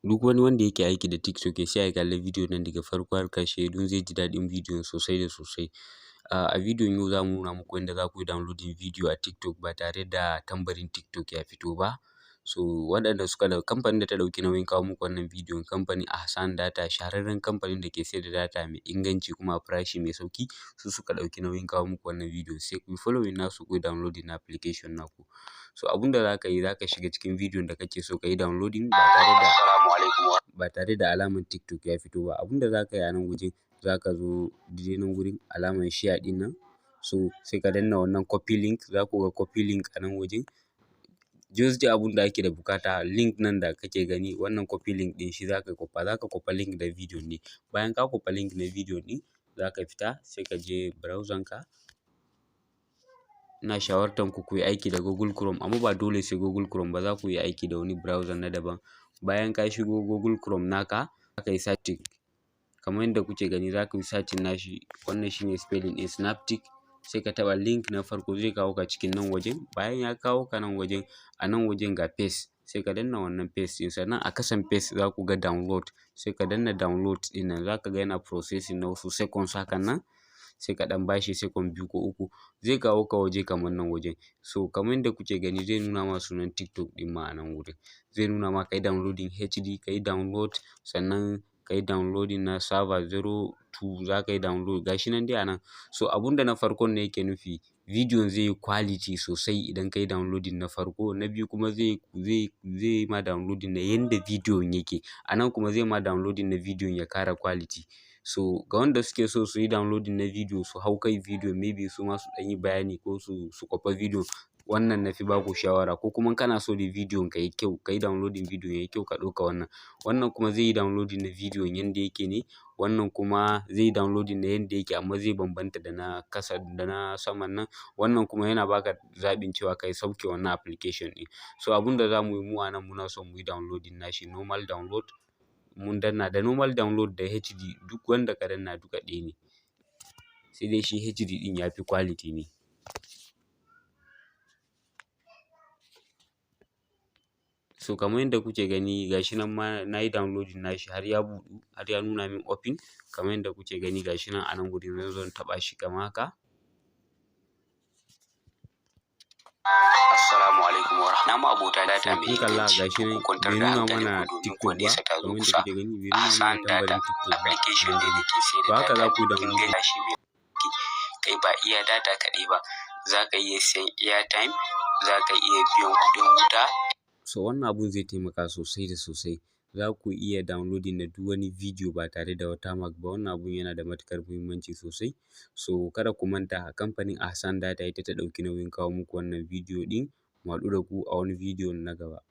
Duk wani wanda yake aiki da TikTok ya tsaya ya kalli bidiyon nan daga farko har ƙarshe don zai ji daɗin bidiyon sosai da sosai. A bidiyon yau za mu nuna muku yadda za ku yi downloading bidiyo a TikTok ba tare da tambarin TikTok ya fito ba. So waɗanda suka da kamfanin da ta ɗauki nauyin kawo muku wannan bidiyon, kamfanin Ahsan Data, shahararren kamfanin da ke sayar da data mai inganci kuma a farashi mai sauƙi, su suka ɗauki nauyin kawo muku wannan bidiyon. Sai ku yi following nasu, ku yi downloading na application naku. So abun da za ka yi, za ka shiga cikin bidiyon da kake so ka yi downloading ba tare da alamar TikTok ya fito ba. Abun da za ka yi a nan wajen, za ka zo daidai nan gurin alamar share ɗin nan. So sai ka danna wannan copy link. Za ku ga copy link a nan wajen. Just dai abun da ake da bukata, link nan da kake gani, wannan copy link ɗin, shi za ka kwafa. Za ka kwafa link da bidiyon ne. Bayan ka kwafa link na bidiyon ɗin, za ka fita, sai ka je browser ka. Ina shawartar ku ku yi aiki da Google Chrome, amma ba dole sai Google Chrome ba, za ku yi aiki da wani browser na daban. Bayan ka shigo Google Chrome naka, za ka yi searching kamar yadda kuke gani. Za ka yi searching nashi. Wannan shine spelling ɗin SnapTik. Sai ka taɓa link na farko, zai kawo ka cikin nan wajen. Bayan ya kawo ka nan wajen, a nan wajen ga paste, sai ka danna wannan paste ɗin. Sannan a kasan paste za ku ga download, sai ka danna download ɗin nan. Za ka ga yana processing na wasu seconds hakan nan. Sai ka ɗan bashi second 2 ko 3, zai kawo ka waje kamar nan wajen. So kamar yadda kuke gani, zai nuna ma sunan TikTok ɗin ma a nan wurin. Zai nuna ma ka yi downloading HD, ka yi download, sannan ka yi downloading na server 02, za ka yi download, gashi nan dai a nan. So abun da na farkon ne yake nufi, bidiyon zai yi quality sosai idan ka yi downloading na farko. Na biyu kuma zai ma downloading na yanda bidiyon yake. A nan kuma zai ma downloading na bidiyon ya ƙara quality. So ga wanda suke so su yi downloading na bidiyo, su hau kai bidiyo, maybe su ma su ɗan yi bayani ko su kwafa bidiyo, wannan na fi baku shawara. Ko kuma kana so da bidiyon ka yi kyau, ka yi downloading bidiyon yayi kyau, ka ɗauka wannan. Wannan kuma zai yi downloading na bidiyon yanda yake ne. Wannan kuma zai yi downloading na yanda yake, amma zai bambanta da na kasa da na saman nan. Wannan kuma yana baka zaɓin cewa ka yi sauke wannan application ɗin. So abun da za mu yi mu a nan, muna son mu yi downloading nashi normal download. Mun danna da normal download da HD, duk wanda ka danna duka ɗaya ne, sai dai shi HD ɗin ya fi quality ne. So kamar yadda kuke gani, gashi nan ma na yi downloading nashi, har ya buɗu, har ya nuna min open. Kamar yadda kuke gani, gashi nan a nan gurin. Zan zo in taɓa shi kamar haka. Assalamu alaikum wa na ma abota data So mai kun kalla, inganci, gashi nan ku kwantar bai da nuna hankalin mana ku domin TikTok kuwa ba. Nesa ta zo Kamar yadda kusa. kuke gani, bai nuna mana Ahsan Data tambarin TikTok ba. application ne da ke sayar To da haka data za ku yi mai downloading. inganci mai kai. Ba iya data kaɗai ba, za ka iya siyan airtime, za ka iya biyan kuɗin wuta. So wannan abun zai taimaka sosai da sosai. Za ku iya downloading na duk wani bidiyo ba tare da watermark ba. Wannan abun yana da matuƙar muhimmanci sosai. So kada ku manta, kamfanin Ahsan Data ita ta ɗauki nauyin kawo muku wannan bidiyo ɗin. Mu haɗu da ku a wani bidiyon na gaba.